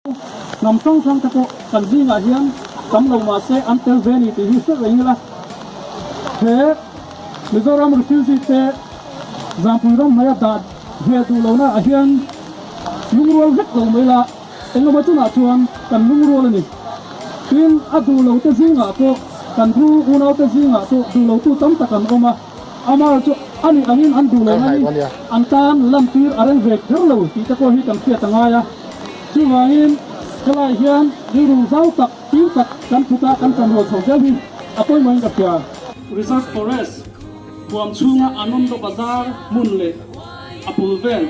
Hnam hrang hrang te pawh kan zingah hian tam lo mah se an tel ve a ni tih hi hre reng ila. He Mizoram refugee te Zampui ram hnaia dah ve duh lohna ah hian lungrual vek lo mai la, engemaw chungah chuan kan lungrual a ni. Tin, a duh lo te zingah pawh kan ru unau te zingah pawh duh lo tu tam tak an awm a, amah chu a nih angin an duh lohna hi an tan lantir a reng ve kher lo tih te pawh hi kan hriat a ngai a. Chuvangin helaiah hian rilru zau tak, fim tak kan phut a, kan tanrual chho zel hi a pawimawhin ka hria. Reserve Forest huam chhunga Anando Bazar hmun leh a bul vel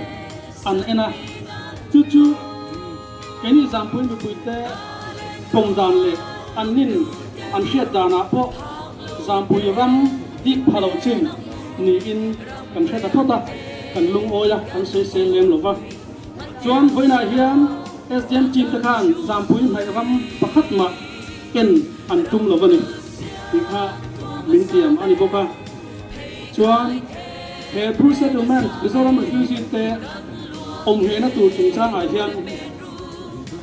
an en a, chu chu keini Zampui mipuite pawm dan leh an nin an hriat danah pawh Zampui ram dik pha lo chin niin kan hre ta phawt a, kan lungawi a, kan sawisel lem lo va. Chuan vawiinah hian SDM team te khan Zampui hnaih ram pakhat mah en an tum lo a ni tih kha min tiam a ni bawk a. Chuan he Bru Settlement Mizoram Refugee te awmhehna tur chungchangah hian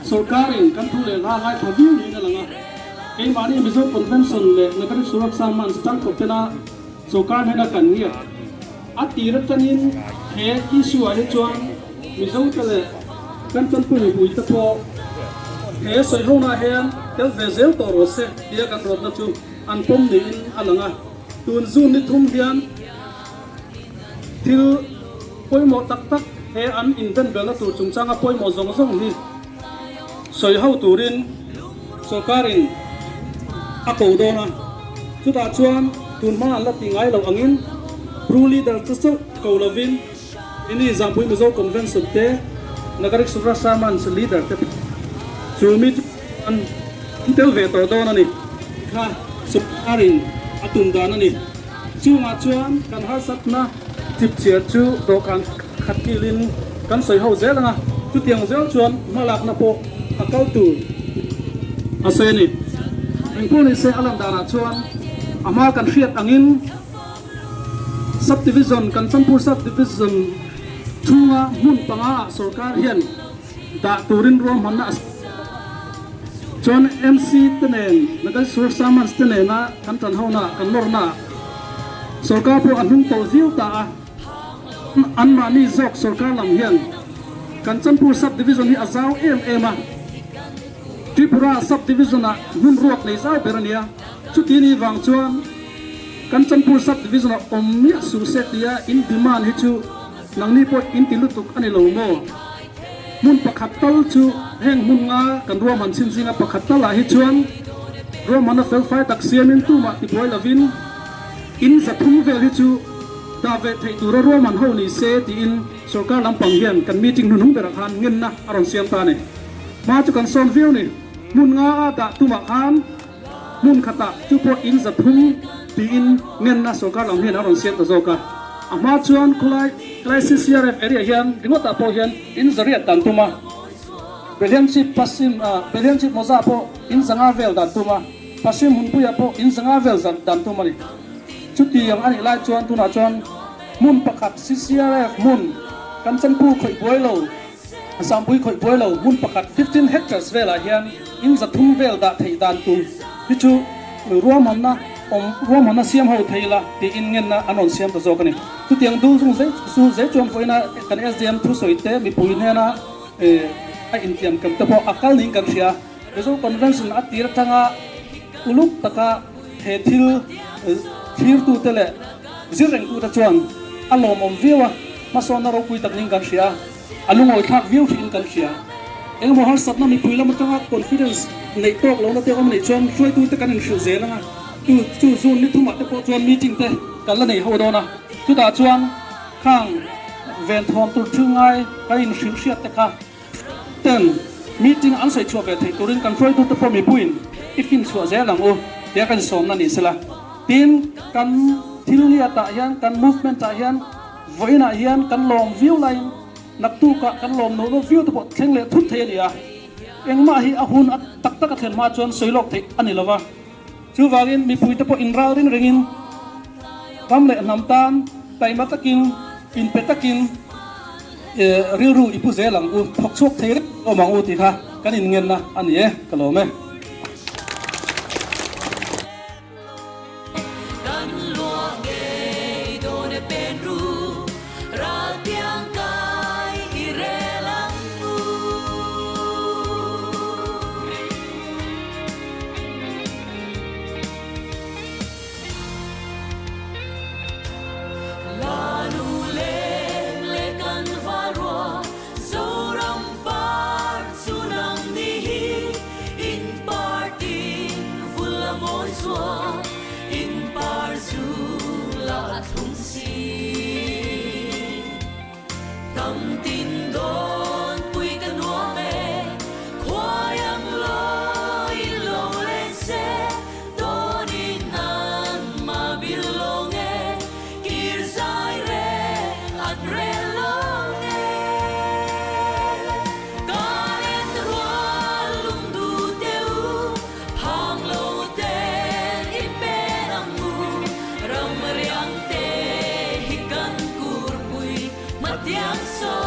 sorkarin kan thu leh hla ngaithla viau niin a lang a. Keimahni Mizo Convention leh Nagarik Suraksha Manch tangkawp tena sorkar hnena kan ngiat A tir atangin he issue ah hi chuan Mizote leh kan tanpui mipuite pawh he sawihona hian tel ve zel tawh rawh se tia kan rawtna chu an pawm niin a lang a. Tun June ni thum hian thil pawimawh tak tak he an invenbelna tur chungchanga pawimawh zawng zawng hi sawiho turin sawrkarin a ko dawn a, chutah chuan tun hma an la ti ngai loh angin Bru leader te chauh ko lovin ini Zampui Mizo Convention te Nagarik Suvrasa Manch leader te chu mi chu an tel ve tawh dawn a ni kha sawrkarin a tum dan a ni. Chungah chuan kan harsatna chipchiar chu dawhkan khat kilin kan sawi ho zel ang a, chutiang zel chuan hmalakna pawh a kal tur a sawi a ni. Engpawh ni se a lan danah chuan a hma kan hriat angin Sub-Division, Kanchanpur Sub-Division chhunga hmun panga ah sorkar hian dah turin ruahmanna a Chuan MC te nen, Nagai Sur Samans te nena kan tan hona, kan nawrna sorkar pawh a hnung tawh viau ta a. Anmahni zawk sorkar lam hian Kanchanpur Sub-Division hi a zau em em a. Tripura Sub-Division ah hmun ruak nei zau ber a nia. Chuti ni vang chuan Kanchanpur Sub-Division ah awm miah suh se tia in demand hi chu Nangni pawh in ti lutuk a ni lo maw? Hmun pakhat tal chu heng hmun nga kan ruahman chhin zinga pakhat talah hi chuan ruahmanna felfai tak siamin tumah tibuai lovin in 300 vel hi chu dah ve theih tura ruahman ho ni se tiin sorkar lampang hian kan meeting hnuhnung berah khan ngenna a rawn siam ta a ni. Hma chu kan sawn viau ni. Hmun nga a dah tumah khan Hmun khatah chu pawh in 300 tiin ngenna sorkar lam hian a rawn siam ta zawk a. A hma chuan khawlai tlai CCRF area hian ringawtah pawh hian in 800 dan tum a, Belianchip Pasim Belianchip Mawza pawh in 500 vel dan tum a, Pasim Hunpuiah pawh in 500 vel dan tum a ni. Chutiang a nih lai chuan tunah chuan hmun pakhat CCRF hmun kan chanpu khawih buai lo, Zampui khawih buai lo hmun pakhat 15 hectares velah hian in 300 vel dah theih dan tur hi chu ruahmanna awm ruahmanna siam ho thei ila tiin ngenna an rawn siam ta zawk a ni. Chutiang dul chung zai chu zai chuan pawhin a kan SDM thusawi te mipui hnena a intiam kem te pawh a kal niin kan hria. Mizo Convention a tir atanga uluk taka he thil thlirtute leh zir rengtute chuan a lawmawm viau a, hmasawnna ropui tak niin kan hria. A lungawi thlak viau hriin kan hria. Engemaw harsatna mipui lam atanga confidence neih tawk lohna te awm anih chuan hruaitute kan inhrilh zel anga, chu chu June ni thumah te pawh chuan meeting te kan la nei ho dawn a, chutah chuan khang venthawn tur thil ngai kan inhrilh hriat te kha ten meeting an sawi chhuah ve theih turin kan hruaitute pawh mipuiin i finchhuah zel ang u tia kan sawmna ni sela. Tin, kan thil ngiatah hian kan movement ah hian Vawiinah hian kan lawm viau laiin naktukah kan lawm nuh nuh viau te pawh thleng leh thut thei a ni a, engmah hi a hun a tak tak a thlen hma chuan sawi lawk theih a ni lo va. Chuvangin mipui te pawh inral ring ringin ram leh hnam tan taima takin inpe takin rilru i pu zel ang u, thawk chhuak thei reng awm ang u tih kha. kan inngenna a ni e, ka lawm e. Kan luah ngei dawn e pen ru, ral tiang kai i rel ang u. La nu leng le kan valrua, Zoram par chu nang ni hi, in partin vul a mawi chua, in par zu la a thlung si. Tam tin dawn pui ka nuam e, khuai ang lawi in lo len se, dawn in an ma bil lawng e, kir zai reng an rel lawng e. Karen rual lung du te u, phang lo ten i pen ang u, ram riang te hi kan kurpui, hmatiang sawn.